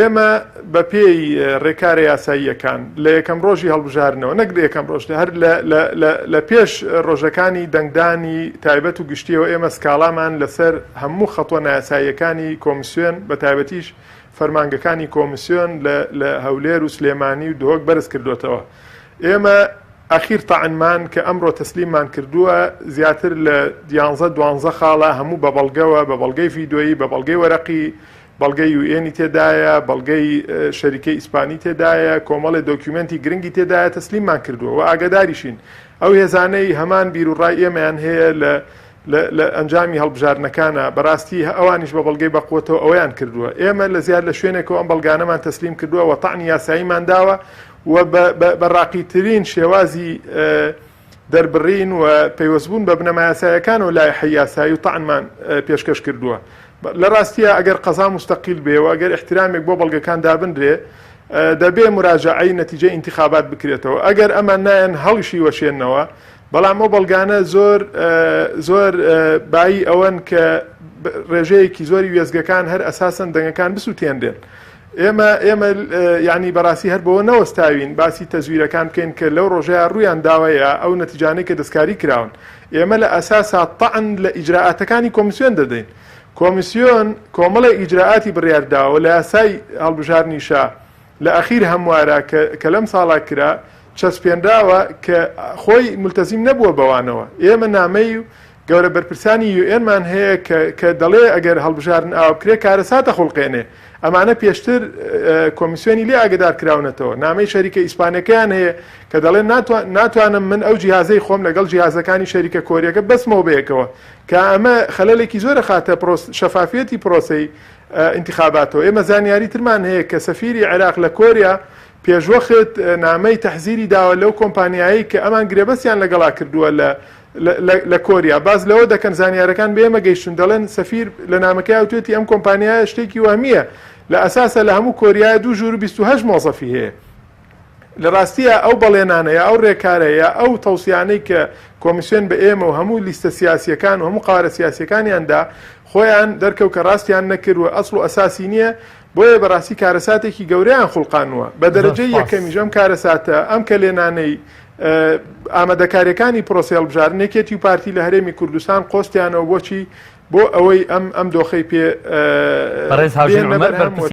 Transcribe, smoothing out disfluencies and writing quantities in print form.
ئێمە بەپێی ڕێکارە یاساییەکان لە یەکەم ڕۆژی هەڵبژاردنەوە، نەک لە یەکەم ڕۆژ، هەر لە پێش ڕۆژەکانی دەنگدانی تایبەت و گشتییەوە ئێمە سکاڵامان لەسەر هەموو خەتوە نایاساییەکانی کۆمیسیۆن بە تایبەتیش فەرمانگەکانی کۆمیسیۆن لە هەولێر و سلێمانی و دهۆک بەرز کردۆتەوە. ئێمە ئەخیر تەعنمان کە ئەمڕۆ تەسلیممان کردووە زیاتر لە یانزە دوانزە خاڵە هەموو بە بەڵگەوە، بە بەڵگەی ڤیدۆیی، بە بەڵگەی وەرەقی، بەڵگەی یو ئێنی تێدایە، بەڵگەی شەریکەی ئیسپانی تێدایە، کۆمەڵێ دۆکیومێنتی گرنگی تێدایە تەسلیممان کردووە و ئاگاداریشین ئەو هێزانەی هەمان بیروڕای ئێمەیان هەیە لە لە ئەنجامی هەڵبژاردنەکانە بەڕاستی ئەوانیش بە بەڵگەی بەقوەتەوە ئەوەیان کردووە ئێمە لە زیاد لە شوێنێکەوە ئەم بەڵگانەمان تەسلیم کردووە و تەعنی یاساییمان داوە و بە ڕاقیترین شێوازی دەربڕین و پەیوەستبوون بە بنەما یاساییەکانەوە لایحەی یاسایی و تەعنمان پێشکەش کردووە. لە ڕاستیا ئەگەر قەزا موستەقیل بێ و ئەگەر ئیحترامێک بۆ بەڵگەکان دابنرێ دەبێ موراجەعەی نەتیجەی ئینتیخابات بکرێتەوە. ئەگەر ئەمان نایەن هەڵیشی وەشێننەوە، بەڵام ئەو بەڵگانە زۆر زۆر بایی ئەوەن کە ڕێژەیەکی زۆری وێستگەکان هەر ئەساسەن دەنگەکان بسووتێنرێن. ئێمە ئێمە یانی بەڕاستی هەر بەوە نەوەستاوین باسی تەزویرەکان بکەین کە لەو ڕۆژەیا ڕوویان داوە یا ئەو نەتیجانەی کە دەستکاری کراون. ئێمە لە ئەساسا تەعن لە ئیجرائاتەکانی کۆمیسیۆن دەدەین. کۆمیسیۆن کۆمەڵێک ئیجرائاتی بڕیار داوە لە یاسای هەڵبژاردنیشا لە ئەخیر هەموارا کە کە لەم ساڵا کرا چەسپێنراوە کە خۆی مولتەزیم نەبووە بەوانەوە. ئێمە نامەی گەورە بەرپرسانی یو ئێنمان هەیە کە کە دەڵێ ئەگەر هەڵبژاردن ئاوا بکرێ کارەسات ئەخوڵقێنێ. ئەمانە پێشتر کۆمیسیۆنی لێ ئاگەدار کراونەتەوە. نامەی شەریکە ئیسپانیەکەیان هەیە کە دەڵێن ناتوانم من ئەو جیهازەی خۆم لەگەڵ جیهازەکانی شەریکە کۆریەکە ببەستمەوە بەیەکەوە کە ئەمە خەلەلێکی زۆر ئەخاتە شەفافیەتی پرۆسەی ئینتخاباتەوە. ئێمە زانیاری ترمان هەیە کە سەفیری عێراق لە کۆریا پێشوەخت نامەی تەحزیری داوە لەو کۆمپانیایەی کە ئەمان گرێبەستیان لەگەڵا کردووە لە لە کۆریا باس لەوە دەکەن زانیارەکان بە ئێمە گەیشتون دەڵێن سەفیر لە نامەکەی وتوێتی ئەم کۆمپانیایە شتێکی وەهمییە لە ئەساسە لە هەموو کۆریایە دوو ژوور و 28 مۆزەفی هەیە لە ڕاستیە ئەو بەڵێنانە یا ئەو ڕێکارە یا ئەو تەوسیانەی کە کۆمیسیۆن بە ئێمە و هەموو لیستە سیاسیەکان و هەموو قوارە سیاسیەکانیاندا خۆیان دەرکەوت کە ڕاستیان نەکرد و ئەسڵ و ئەساسی نییە بۆیە بەڕاستی کارەساتێکی گەورەیان خوڵقانووە بە دەرەجەی یەکەمیش ئەم کارەساتە ئەم کەلێنانەی ئامادەکاریەکانی پرۆسەی هەڵبژاردن یەکێتی و پارتی لە هەرێمی کوردستان قۆستیانەوە بۆچی بۆ ئەوەی ئەم ئەم دۆخەی پێ بەڕێز هاژین عومەر بەرپرسی.